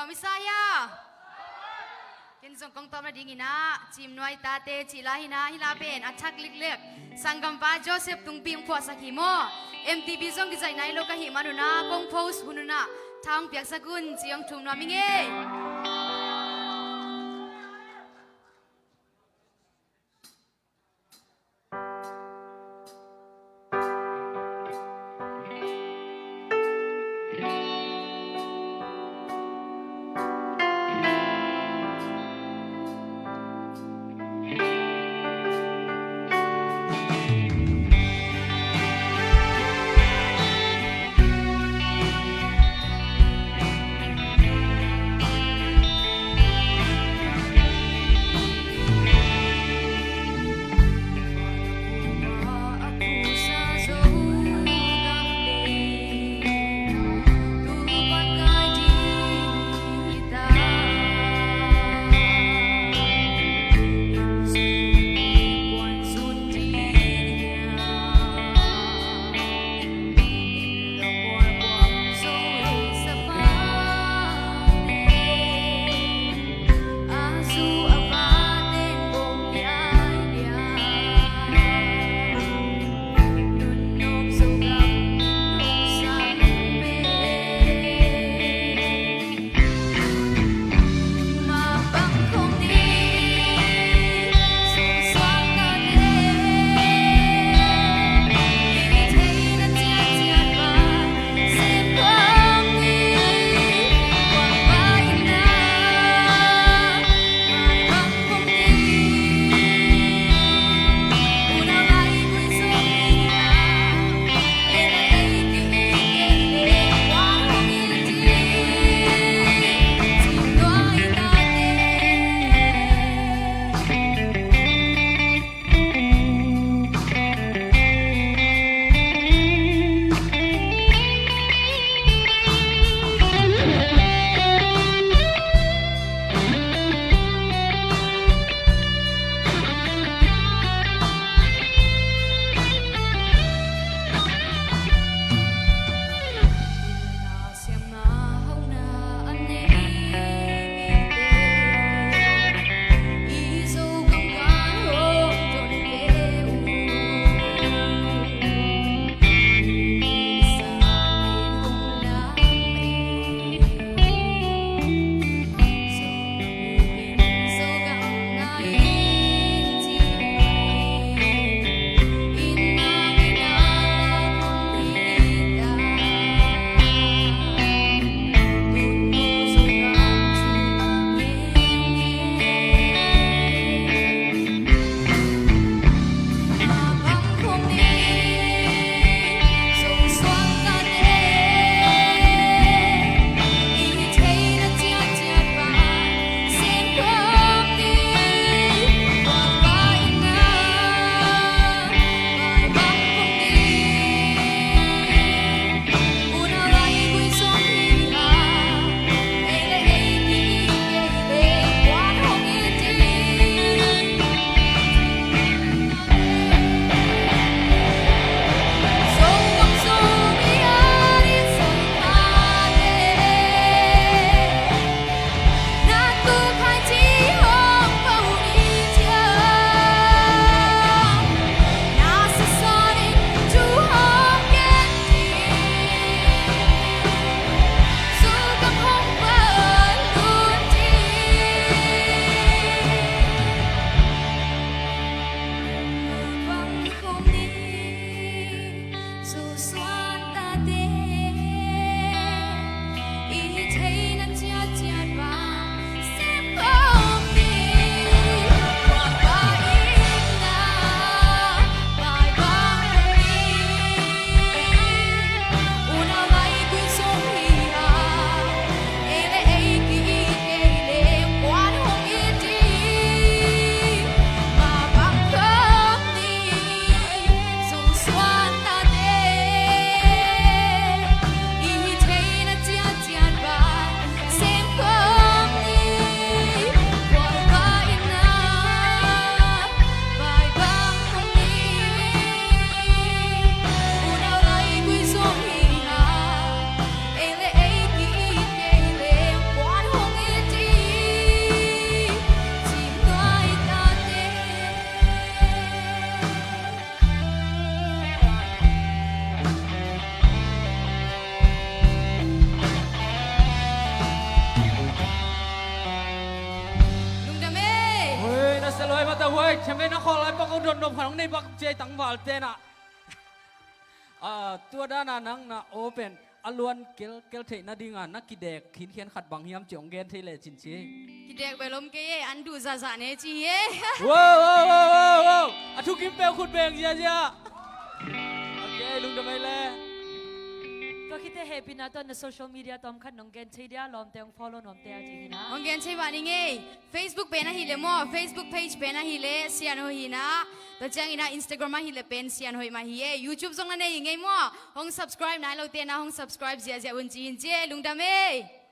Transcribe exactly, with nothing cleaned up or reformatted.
Messiah. Ken zong kong tawpna dingin ah Cimnuai Tate cih la hi-in ah, hih la pen a thak liklek sanggampa Joseph Tungpi hong phuahsak hi maw. M T V zong kizaih nai lo ka hih manun ah kong post hun un ah tha hong piaksak un ci hong thum nuam ing ei. Phan hong nei bak ciai tangval tenah. Ah, tua dana nang na open a luan kel, kel theih nadinga na kidek khinkhian khat bang hiam ci hong gen thei lecin ci. Kidek bel om kei e, an duh zahzah ne ci hi e. Wow, wow, wow, wow, wow. A thukim peuh khut beng ziazia. Ok, lungdam ei le. Tua khite hehpihna tawh na social media tawmkhat nong gen thei dia, lawmte hong follow nuamte a ci hi na. Hong gen thei mah ning ei. Facebook pen ahih leh maw, Facebook page pen ahih leh Sian Hoih hi na. Tua ciangin ah Instagram ahih leh pen Sian Hoih mah hi e. YouTube zong na nei hi ngei maw. Hong subscribe nai lote na hong subscribe ziahziah un ci hi in ci e, lungdam ei.